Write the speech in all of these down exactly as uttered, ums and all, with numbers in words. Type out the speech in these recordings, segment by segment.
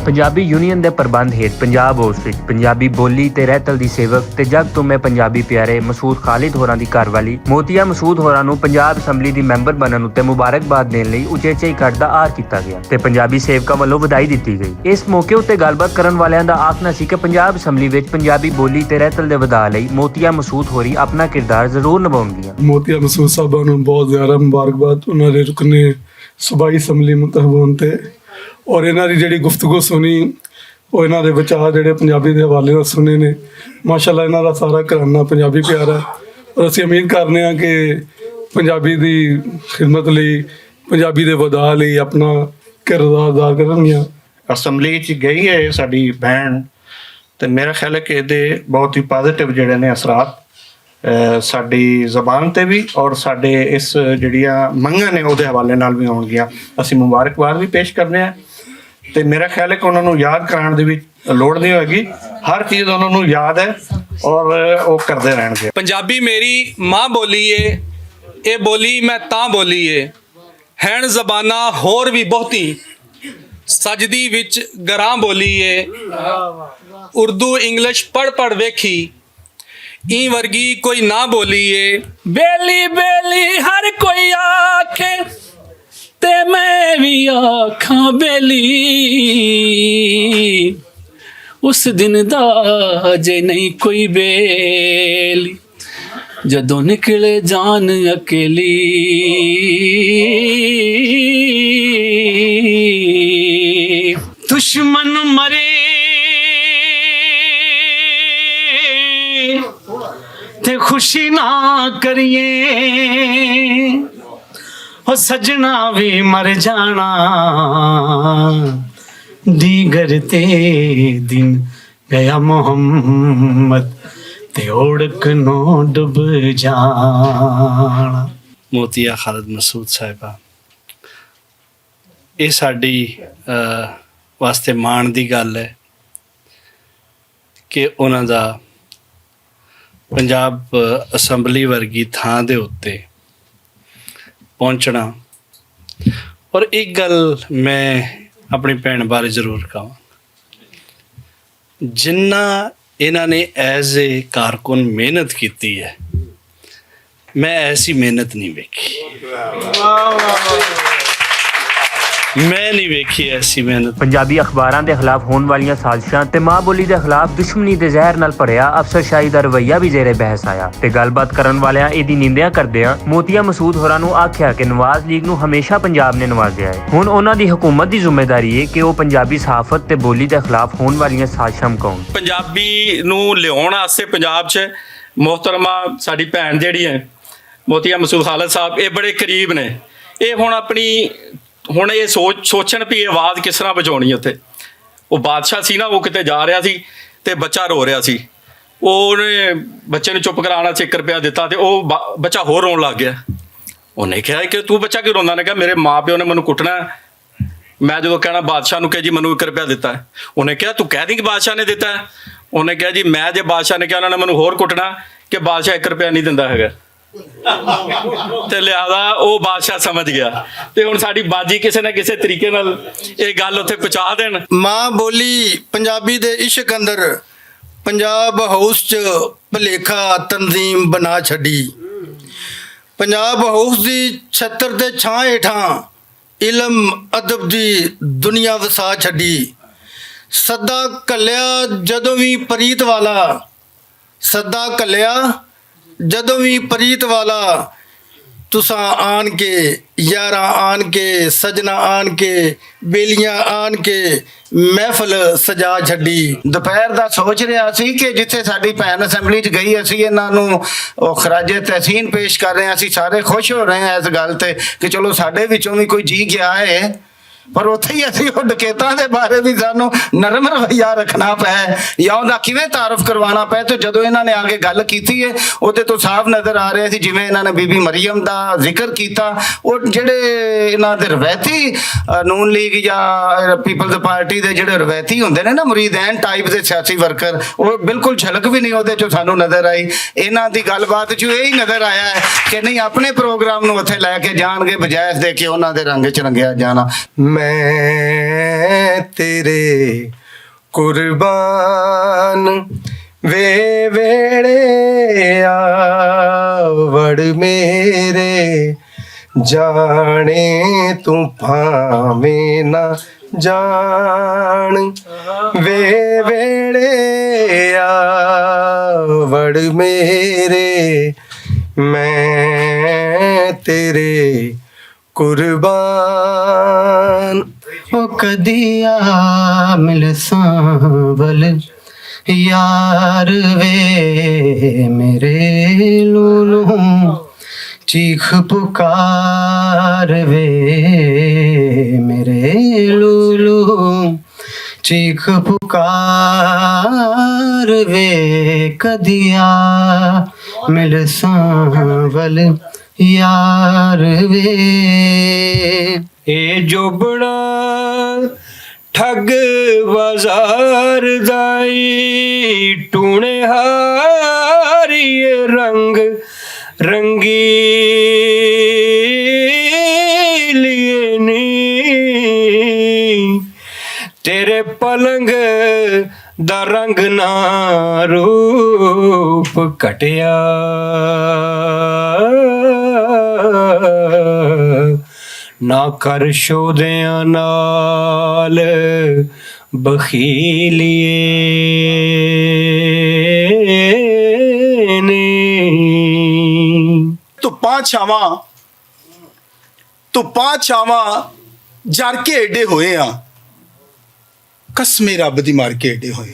پنجابی یونین دے پربند ہیٹھ پنجاب ہاؤس وچ پنجابی بولی تے رہتل دی سیوک تے جگ توں میں پنجابی پیارے مسعود خالد ہوراں دی گھر والی موتیا مسعود ہوراں نوں پنجاب اسمبلی دی ممبر بنن اتے مبارکباد دین لئی اچیچے اکٹھ دا آر کیتا گیا تے پنجابی سیوکاں ولوں ودائی دتی گئی۔ اس موقع اتے گل بات کرن والیاں دا آکھنا سی کہ پنجاب اسمبلی وچ پنجابی بولی تے رہتل دے وداع لئی موتیا مسعود ہوری اپنا کردار ضرور نبھاؤنگیاں۔ موتیا مسعود صاحبہ نوں بہت زیادہ مبارکباد، انہاں دے رکن صوبائی اسمبلی منتخب ہون تے اور انہاں دی جڑی گفتگو سنی، او انہاں دے وچار جڑے پنجابی دے حوالے نال سنے نے، ماشاءاللہ انہاں دا سارا گھرانا پنجابی پیارا ہے۔ اور اسی امید کرنے ہاں کہ پنجابی دی خدمت لئی، پنجابی دے وداع لئی اپنا کردار ادا کرن گیاں۔ اسمبلی چ گئی ہے ساڈی بہن، تے میرا خیال ہے کہ ایہدے بہت ہی پازیٹیو جڑے نے اثرات، اے، ساڈی زبان تے بھی اور ساڈے اس جڑیاں منگاں نے اوہدے حوالے نال بھی ہون گیاں۔ اسی مبارکباد بھی پیش کرنے ہیں، تے میرا خیال ہے کہ انہاں نوں یاد کران دی بھی لوڑ نہیں ہوئے گی۔ ہر چیز انہاں نوں یاد ہے اور او کردے رہن گے۔ پنجابی میری ماں بولی اے، اے بولی میں تاں بولی اے۔ ہین زباناں ہور وی بہتی سجدی وچ گراں بولی اے۔ اردو انگلش پڑھ پڑھ ویکھی، ایں ورگی کوئی نہ بولی اے۔ بیلی بیلی ہر کوئی آکھے، تے میں وی آکھاں بیلی، اس دن دا جے نہیں کوئی بیلی، جدوں نکلے جان اکیلی۔ دشمن مرے تے خوشی نہ کریے، او سجنا وی مر جانا، دیگر تے دن گیا محمد تے اوڑک نو ڈب جانا۔ موتیا خالد مسعود صاحبہ، یہ ساڈی، آ، واسطے ماݨ دی گل ہے کہ انہاں دا پنجاب اسمبلی ورگی تھاں دے اُتے پہنچنا۔ اور ایک گل میں اپنی بھیݨ بارے ضرور کہاں، جنہ انہاں نے ایز اے کارکن محنت کیتی ہے، میں ایسی محنت نہیں ویکھی۔ میں نہیں ویکھی ایسی محنت۔ پنجابی اخباراں دے خلاف ہون والیاں سازشاں تے ماں بولی دے خلاف دشمنی دے زہر نال بھریا افسر شاہی دا رویہ بھی زیر بحث آیا۔ تے گل بات کرن والیاں ایہدی نندیاں کردیاں موتیا مسعود ہوراں نوں آکھیا کہ نواز لیگ نوں ہمیشہ پنجاب نے نوازیا ہے۔ ہن انہاں دی حکومت دی ذمہ داری ہے کہ او پنجابی صحافت تے بولی دے خلاف ہون والیاں سازشاں مکاؤن۔ پنجابی نوں لیاؤن واسطے پنجاب چ محترمہ ساڈی بھین جیہڑی ہے موتیا مسعود خالد صاحب، اے بڑے قریب نے۔ اے ہن اپنی، ہن اے سوچ سوچن بھی اے آواز کس طرح بچاؤنی اتھے۔ او بادشاہ سی نا، او کتے جا رہیا سی تے بچہ رو رہیا سی۔ او اونے بچے نوں چپ کرانا سی، ایک روپیہ دتا تے او با- بچہ ہور رون لگ گیا۔ اونے کہا کہ تو بچہ کیوں روندا؟ نے کہا میرے ماں پیو نے مینوں کٹنا ہے۔ میں جدوں کہنا بادشاہ نوں کہ جی مینوں ایک روپیہ دتا ہے، اونے کہا تو کہہ دیں کہ بادشاہ نے دتا ہے۔ اونے کہا جی میں جے بادشاہ نے کہا انہاں نے مینوں ہور کٹنا کہ بادشاہ ایک روپیہ نہیں دیندا ہے۔ تے لہذا او بادشاہ سمجھ گیا۔ تے ہن ساڈی باجی کسے نہ کسے طریقے نال اے گل اتھے پہنچا دین۔ ماں بولی پنجابی دے عشق اندر پنجاب ہاؤس چ بھلیکھا تنظیم بنا چھڈی۔ پنجاب ہاؤس دی چھتر تے چھاں ہیٹھاں علم ادب دی دنیا وسا چھڈی۔ سدا کلیا جدوں وی پریت والا، سدا کلیا جدوں وی پریت والا، تساں آن کے، یاراں آن کے، سجنا آن کے، بیلیاں آن کے محفل سجا چھڈی۔ دوپہر دا سوچ رہیا سی کہ جتھے ساڈی بھین اسمبلی چ گئی، اسی انہاں نوں او خراج تحسین پیش کر رہے ہیں، اسی سارے خوش ہو رہے ہیں اس گل تے کہ چلو ساڈے وچوں وی کوئی جی گیا ہے۔ پر اتھے ہی اسی او ڈکیتاں دے بارے وی سانوں نرم رویہ رکھنا پے یا اوندا کیویں تعارف کروانا پے۔ تے جدوں انہاں نے آ کے گل کیتی ہے، اودے تو صاف نظر آ رہے سی جویں انہاں نے بی بی مریم دا ذکر کیتا۔ او جڑے انہاں دے روایتی، آ، نون لیگ یا پیپلز پارٹی دے جڑے روایتی ہوندے نے نا، مریدین ٹائپ دے سیاسی ورکر، او بالکل جھلک وی نہیں اودے چوں سانوں نظر آئی۔ انہاں دی گل بات چوں یہی نظر آیا ہے کہ نہیں، اپنے پروگرام نوں اتھے لے کے جان گے، بجائے اس دے کہ انہاں دے رنگ چ رنگیا جانا۔ میں تیرے قربان، وے ویڑے آوڑ میرے، جانے تو بھاویں نہ جان، وے ویڑے آوڑ میرے، میں تیرے قربان۔ او کدی آ ملساں ول یار وے میرے لولو، چیخ پکار وے میرے لولو، چیخ پکار وے، کدی آ ملساں ول یار وے۔ اے جو بڑا ٹھگ بازار دائی، ٹونے ہاری رنگ رنگی لیے نی، تیرے پلنگ دا رنگ نہ روپ کٹیا، نہ کر شودیاں نال بخیلیے نے۔ تو پانچ آواں، تو پانچ آواں جر کے ایڈے ہوئے ہاں۔ قسمیں رب دی مار کے ایڈے ہوئے۔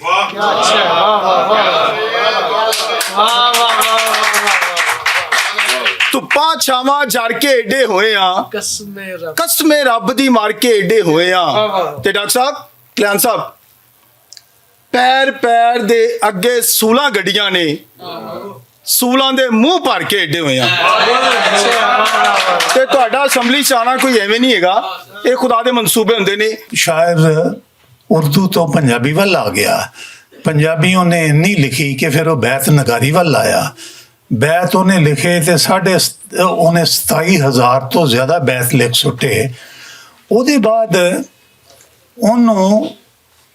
تو پانچ آواں جر کے ایڈے ہوئے آ۔ قسم رب دی مار کے ایڈے ہوئے آ۔ تے ڈاکٹر صاحب، کلیان صاحب، پیر پیر دے اگے سولاں گڈیاں نے، سولاں دے منہ بھر کے ایڈے ہوئے آ۔ تے تہاڈا اسمبلی چ آنا کوئی ایویں نہیں ہے گا، یہ خدا دے منصوبے ہوندے نے۔ شاعر اردو تو پنجابی ول آ گیا۔ پنجابی انہیں انی لکھی کہ پھر وہ بیت نگاری ول آیا۔ بیت انہیں لکھے تے ساڑھے ست-، انہیں ستائی ہزار تو زیادہ بیت لکھ سٹے۔ اودے بعد انہوں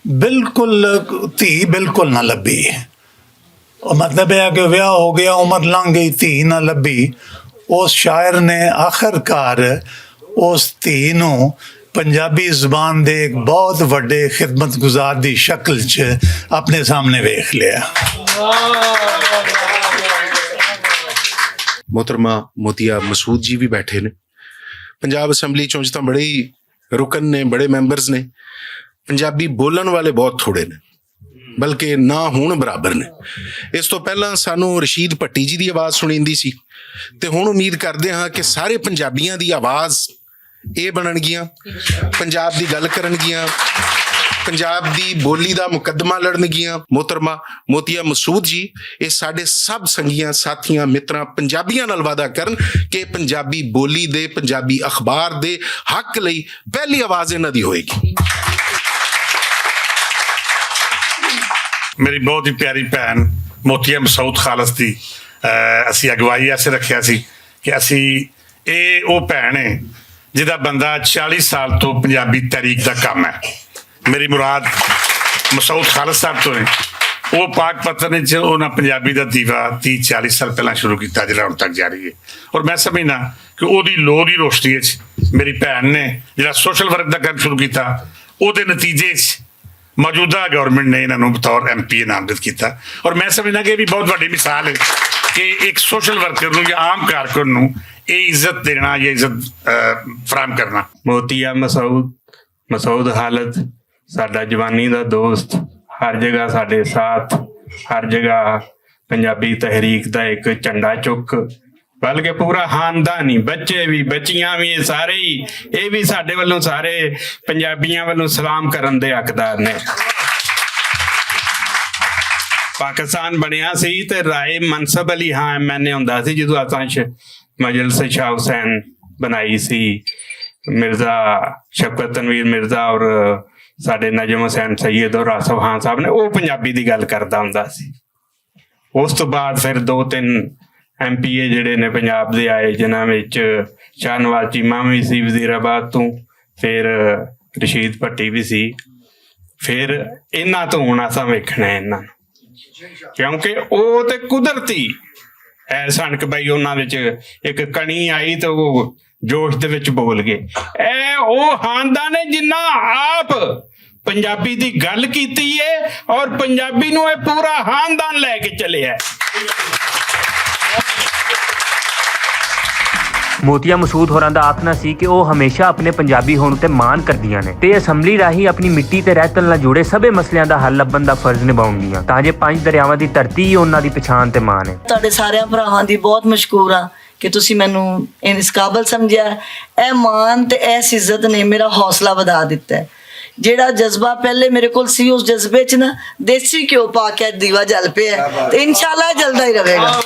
بالکل، دھی بالکل نہ لبھی۔ مطلب یہ کہ ویاہ ہو گیا، عمر لنگ گئی، دھی نہ لبھی۔ اس شاعر نے آخر کار اس دھی نوں پنجابی زبان دے ایک بہت وڈے خدمت گزار دی شکل چ اپنے سامنے ویکھ لیا۔ محترمہ موتیا مسعود جی بھی بیٹھے نے۔ پنجاب اسمبلی چوں جتاں بڑے ہی رکن نے، بڑے ممبرز نے، پنجابی بولن والے بہت تھوڑے نے، بلکہ نہ ہون برابر نے۔ اس تو پہلاں سانوں رشید پٹی جی دی آواز سنیندی سی، تے ہن امید کردے ہاں کہ سارے پنجابیاں دی آواز اے بنن گیاں، پنجاب دی گل کرن گیاں، پنجاب دی بولی دا مقدمہ لڑن گیاں۔ محترمہ موتیا مسعود جی، اے ساڈے سب سنگیاں، ساتھیاں، متراں، پنجابیاں نال وعدہ کرن کہ پنجابی بولی دے، پنجابی اخبار دے حق لئی پہلی آواز انہاں دی ہوئے گی۔ میری بہت ہی پیاری بہن موتیا مسعود خالص دی، اہ، اسی اگوائی ایسے رکھیا سی کہ اسی، اے او بہن ہے جدا بندہ چالیس سال تو پنجابی تحریک دا کام ہے۔ میری مراد مسعود خالص صاحب تو ہیں۔ وہ پاک پتن وچ انہاں پنجابی دا دیوا تیس چالیس سال پہلاں شروع کیتا، جڑا ہن تک جاری ہے۔ اور میں سمجھنا کہ او دی لو دی روشنی وچ میری بہن نے جڑا سوشل ورک دا کم شروع کیتا، او دے نتیجے وچ موجودہ گورنمنٹ نے انہاں نوں بطور ایم پی اے نامزد کیتا۔ اور میں سمجھنا کہ یہ بھی بہت بڑی مثال ہے کہ ایک سوشل ورکر نوں یا عام کارکن نوں یہ عزت دینا یا عزت، آ، فراہم کرنا۔ موتیا مسعود، مسعود خالد، ساڈا جوانی دا دوست، ہر جگہ ساڈے ساتھ، ہر جگہ پنجابی تحریک دا ایک جھنڈا چک، بلکہ پورا خاندان ہی، بچے بھی، بچیاں بھی، سارے ہی، اے بھی ساڈے ولوں سارے پنجابیاں ولوں سلام کرن دے حقدار نے۔ پاکستان بنیا سی تے رائے منصب علی خان ایم این اے ہوندا سی، جدوں اساں ش-، مجلس شاہ حسین بنائی سی، مرزا شفقت تنویر مرزا اور ساڈے نجم حسین سید اور آصف خان صاحب نے، او پنجابی دی گل کردا ہوندا سی۔ اس تو بعد پھر دو تین ایم پی اے جڑے نے پنجاب دے آئے، جنہاں وچ شاہ نواز چیمہ وی سی وزیر آباد تو، پھر رشید پٹی بھی سی۔ پھر انہاں تو ہن اساں ویکھنا ہے انہاں نوں، کیونکہ او تے قدرتی ایسا کہ بھائی انہاں وچ ایک کڑی آئی تے او جوش دے وچ بول گئے۔ اے او خاندان ہے جنہاں آپ پنجابی دی گل کیتی ہے اور پنجابی نوں اے پورا خاندان لے کے چلے ہے۔ موتیا مسعود ہوراں دا آکھنا سی کہ او ہمیشہ اپنے پنجابی ہون اتے مان کردیاں نے تے اسمبلی راہی اپنی مٹی تے رہتل نال جڑے سبھے مسئلیاں دا حل لبھن دا فرض نبھاؤندیاں تاں جے پنج دریاواں دی دھرتی ہی انہاں دی پچھان تے مان ہے۔ تہاڈے ساریاں بھراواں دی بہت مشکور ہاں کہ تسی مینوں اس قابل سمجھیا۔ اے مان تے ایس عزت نے میرا حوصلہ ودھا دتا ہے۔ جیڑا جذبہ پہلے میرے کول سی، اس جذبے چ نا دیسی گھیو پا کے دیوا جل پیا ہے۔ تے انشاءاللہ جلدا ہی رہے گا۔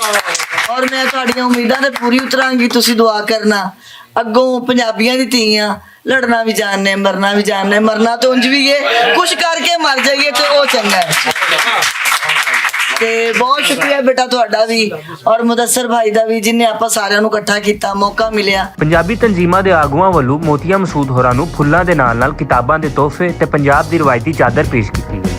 اور میں تہاڈیاں امیداں تے پوری اتراں گی، تسی دعا کرنا۔ اگوں پنجابیاں دی تیاں لڑنا وی جاننے، مرنا وی جاننے، مرنا تے انج وی ہے، کچھ کر کے مر جائیے تے او چنگا ہے۔ تے بہت شکریہ بیٹا تہاڈا وی اور مدثر بھائی دا وی، جن نے آپاں ساریاں نوں اکٹھا کیتا، موقع ملیا۔ پنجابی تنظیماں دے آگواں ولوں موتیا مسعود ہوراں نوں پھلاں دے نال نال کتاباں دے تحفے تے پنجاب دی روایتی چادر پیش کیتی گئی۔